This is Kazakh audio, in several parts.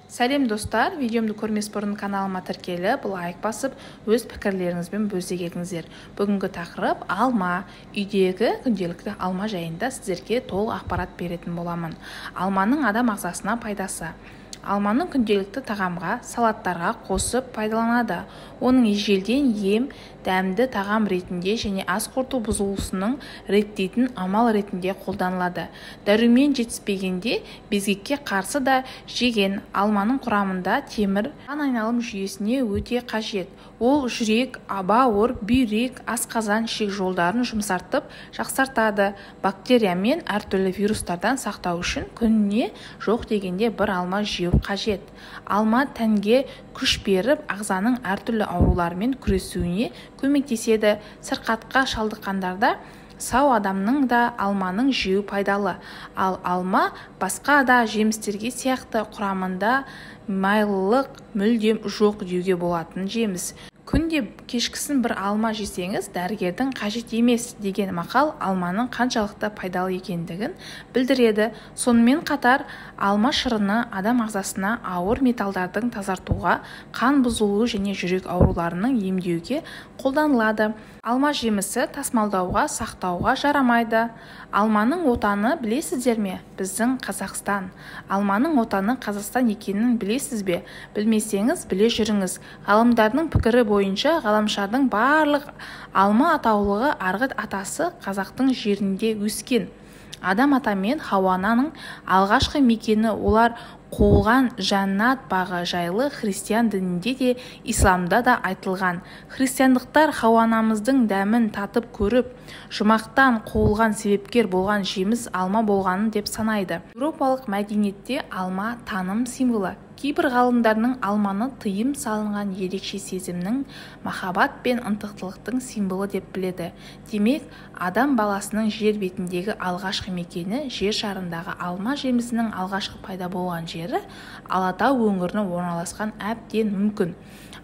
Сәлем, достар! Видеомды көрмес бұрын каналыма тіркеліп, лайк басып, өз пікірлеріңізбен бөлісе кетіңіздер. Бүгінгі тақырып – алма. Үйдегі күнделікті алма жайында сіздерге толық ақпарат беретін боламын. Алманың адам ағзасына пайдасы. Алманы күнделікті тағамға, салаттарға қосып пайдаланады. Оның ежелден ем, дәмді тағам ретінде және ас қорыту бұзылысының реттейтін амал ретінде қолданылады. Дәрумен жетіспегенде, безгекке қарсы да жеген. Алманың құрамында темір қан айналым жүйесіне өте қажет. Ол жүрек, бауыр, бүйрек, асқазан, ішек жолдарын жұмсартып, жақсартады. Бактерия мен әртүрлі вирустардан сақтау үшін күніне жоқ дегенде бір алма жеу қажет. Алма тәнге күш беріп, ағзаның әртүрлі аурулармен күресуіне көмектеседі. Сырқатқа шалдыққандарда, сау адамның да алманың жеу пайдалы. Ал алма басқа да жемістерге сияқты құрамында майлылық мүлдем жоқ деуге болатын жеміс. Күнде кешкісін бір алма жесеңіз, дәрігердің қажет емес деген мақал алманың қаншалықты пайдалы екендігін білдіреді. Сонымен қатар алма шырыны адам ағзасына ауыр металдардың тазартуға, қан бұзылуы және жүрек ауруларының емдеуге қолданылады. Алма жемісі тасымалдауға, сақтауға жарамайды. Алманың отаны білесіздер ме? Біздің Қазақстан. Алманың отаны Қазақстан екенін білесіз бе? Білмесеңіз, біле жүріңіз. Ғалымдардың пікірі бойынша, ғаламшардың барлық алма атаулығы арғы атасы қазақтың жерінде өскен. Адам ата мен Хауа ананың алғашқы мекені, олар қуылған жәннат бағы жайлы христиан дінінде де, исламда да айтылған. Христиандықтар Хауа анамыздың дәмін татып көріп, жұмақтан қуылған себепкер болған жеміс алма болғанын деп санайды. Еуропалық мәдениетте алма – таным символы. Кейбір ғалымдарының алманы тыйым салынған ерекше сезімнің, махаббат пен ынтықтылықтың символы деп біледі. Демек, адам баласының жер бетіндегі алғашқы мекені, жер шарындағы алма жемісінің алғашқы пайда болған жері Алатау өңіріне орналасқан әбден мүмкін.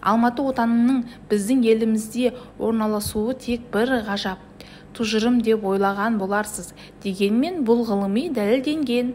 Алматы отанының біздің елімізде орналасуы тек бір ғажап тұжырым деп ойлаған боларсыз. Дегенмен бұл ғылыми дәлелденген.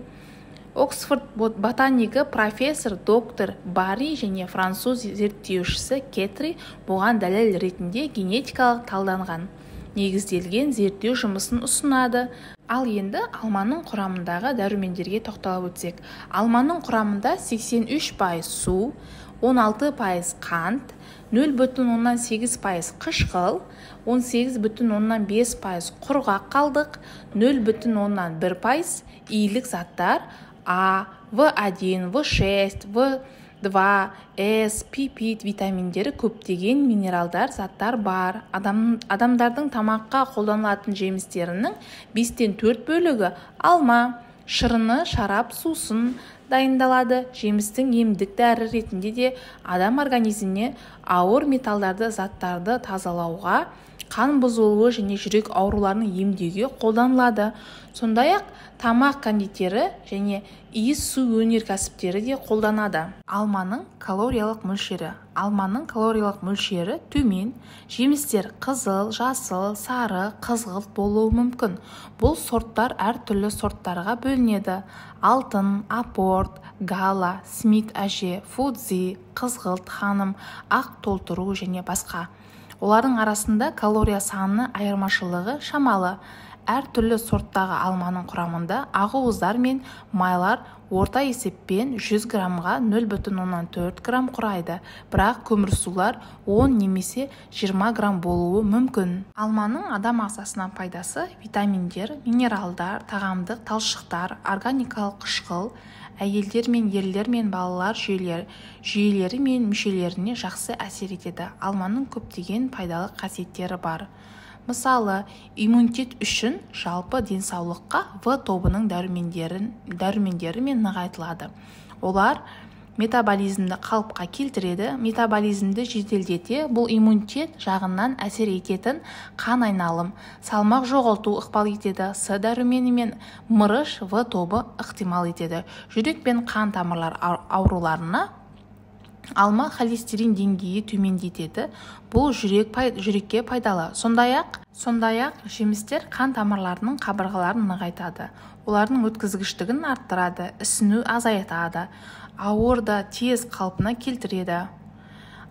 Оксфорд ботанигі профессор доктор Барри және француз зерттеушісі Кетри бұған дәлел ретінде генетикалық талданған негізделген зерттеу жұмысын ұсынады. Ал енді алманың құрамындағы дәрумендерге тоқталып өтсек. Алманың құрамында 83% су, 16% қант, 0,8% қышқыл, 18,5% құрғақ қалдық, 0,1% иілік заттар А, В1, В6, В2, С, ПП витаминдері, көптеген минералдар заттар бар. Адамдардың тамаққа қолданылатын жемістерінің бестен төрт бөлігі алма шырыны, шарап, сусын дайындалады. Жемістің емдік дәрі ретінде де адам организміне ауыр металдарды заттарды тазалауға, қан бұзылуы және жүрек ауруларын емдеуге қолданылады. Сондай-ақ тамақ, кондитері және иіс су өнеркәсіптері де қолданады. Алманың калориялық мөлшері. Алманың калориялық мөлшері төмен. Жемістер қызыл, жасыл, сары, қызғылт болуы мүмкін. Бұл сорттар әртүрлі сорттарға бөлінеді: алтын апорт, гала, Смит әже, Фудзи, қызғылт ханым, ақ толтыру және басқа. Олардың арасында калория саны айырмашылығы шамалы. Әртүрлі сорттағы алманың құрамында ақуыздар мен майлар орта есеппен 100 граммға 0,4 грамм құрайды, бірақ көмірсулар 10 немесе 20 грамм болуы мүмкін. Алманың адам ағзасына пайдасы: витаминдер, минералдар, тағамдық талшықтар, органикалық қышқыл әйелдер мен ерлер мен балалар жүйелері мен мүшелеріне жақсы әсер етеді. Алманың көптеген пайдалы қасиеттері бар. Мысалы, иммунитет үшін, жалпы денсаулыққа В тобының дәрумендерімен нығайтылады. Олар метаболизмді қалыпқа келтіреді, метаболизмді жеделдете, бұл иммунитет жағынан әсер ететін, қан айналым, салмақ жоғалту ықпал етеді. С дәрумені мен мырыш, В тобы ықтимал етеді. Жүрек пен қан тамырлар ауруларына Алма холестерин деңгейі төмендетеді, бұл жүрекке пайдалы. Сондай-ақ жемістер қан тамырларының қабырғаларын нығайтады, олардың өткізгіштігін арттырады, ісіну азайтады, ауырды тез қалпына келтіреді.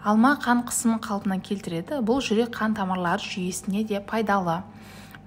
Алма қан қысымын қалпына келтіреді, бұл жүрек қан тамырлары жүйесіне де пайдалы.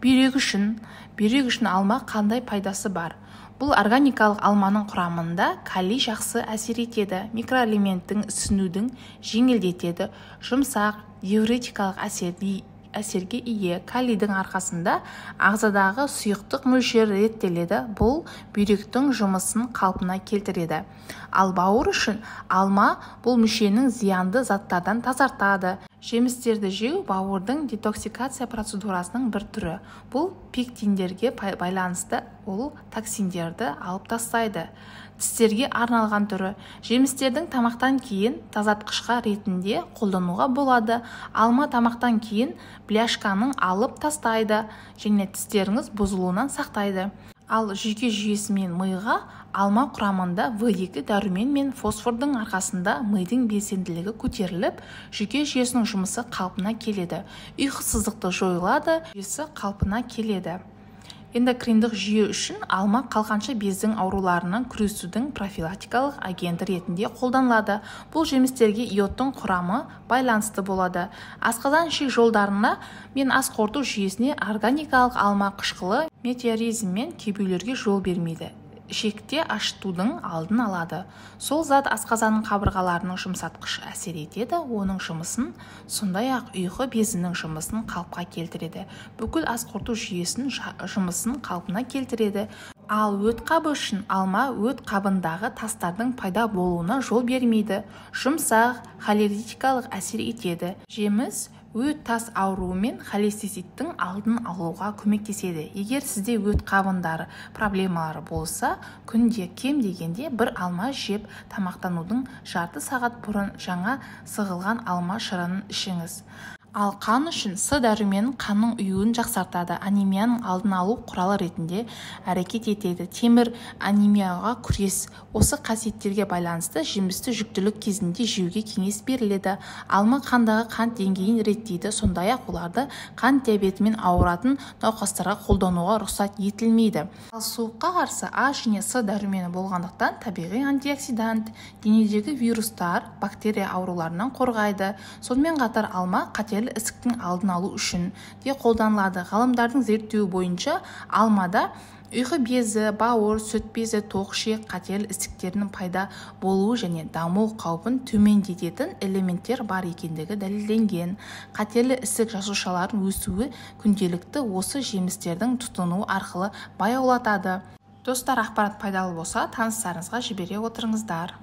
Бүйрек үшін алма қандай пайдасы бар? Бұл органикалық алманың құрамында калий жақсы әсер етеді, микроэлементтің ісінудің жеңілдетеді, жұмсақ диуретикалық әсерге ие. Калийдің арқасында ағзадағы сұйықтық мөлшері реттеледі, бұл бүйректің жұмысын қалпына келтіреді. Ал бауыр үшін алма бұл мүшенің зиянды заттардан тазартады. Жемістерді жеу бауырдың детоксикация процедурасының бір түрі. Бұл пектиндерге байланысты, ол токсиндерді алып тастайды. Тістерге арналған түрі. Жемістердің тамақтан кейін тазартқышқа ретінде қолдануға болады. Алма тамақтан кейін бляшканың алып тастайды және тістеріңіз бұзылуынан сақтайды. Ал жүйке жүйесі мен миға алма құрамында В2 дәрумен мен фосфордың арқасында мидың белсенділігі көтеріліп, жүйке жүйесінің жұмысы қалпына келеді. Ұйқысыздықты жойылады, жүйесі қалпына келеді. Эндокриндік жүйе үшін алма қалқанша бездің ауруларынан күресудің профилактикалық агенті ретінде қолданылады. Бұл жемістерге йодтың құрамы байланысты болады. Асқазан-ішек жолдарына мен ас қорыту жүйесіне органикалық алма қышқылы метеоризм мен кебулерге жол бермейді. Ішекте ашытудың алдын алады. Сол зат асқазанның қабырғаларының жұмсатқыш әсер етеді, оның жұмысын, сондай-ақ ұйқы безінің жұмысын қалыпқа келтіреді. Бүкіл ас қорыту жүйесінің жұмысын қалпына келтіреді. Ал өт қабы үшін алма өт қабындағы тастардың пайда болуына жол бермейді. Жұмсақ холеретикалық әсер етеді. Жеміс өт тас ауруы мен холециститтің алдын алуға көмектеседі. Егер сізде өт қабындары проблемалары болса, күнде кем дегенде бір алма жеп, тамақтанудың жарты сағат бұрын жаңа сығылған алма шырынын ішіңіз. Ал қан үшін С дәруменін қанның ұюын жақсартады, анемияның алдын алу құралы ретінде әрекет етеді. Темір анемияға күрес. Осы қасиеттерге байланысты жемісті жүктілік кезінде жеуге кеңес беріледі. Алма қандағы қант деңгейін реттейді, сондай-ақ оларды қант диабетімен ауыратын науқастарға қолдануға рұқсат етілмейді. Ал суыққа қарсы А және С дәрумені болғандықтан табиғи антиоксидант, денедегі вирустар, бактерия ауруларынан қорғайды. Сонымен қатар алма қатерлі ісіктің алдын алу үшін де қолданылады. Ғалымдардың зерттеуі бойынша алмада ұйқы безі, бауыр, сүт безі, тоқ ішек қатерлі ісіктерінің пайда болуы және даму қаупін төмендететін элементтер бар екендігі дәлелденген. Қатерлі ісік жасушаларының өсуі күнделікті осы жемістердің тұтынуы арқылы баяулатады. Достар, ақпарат пайдалы болса, таныстарыңызға жібере отырыңыздар.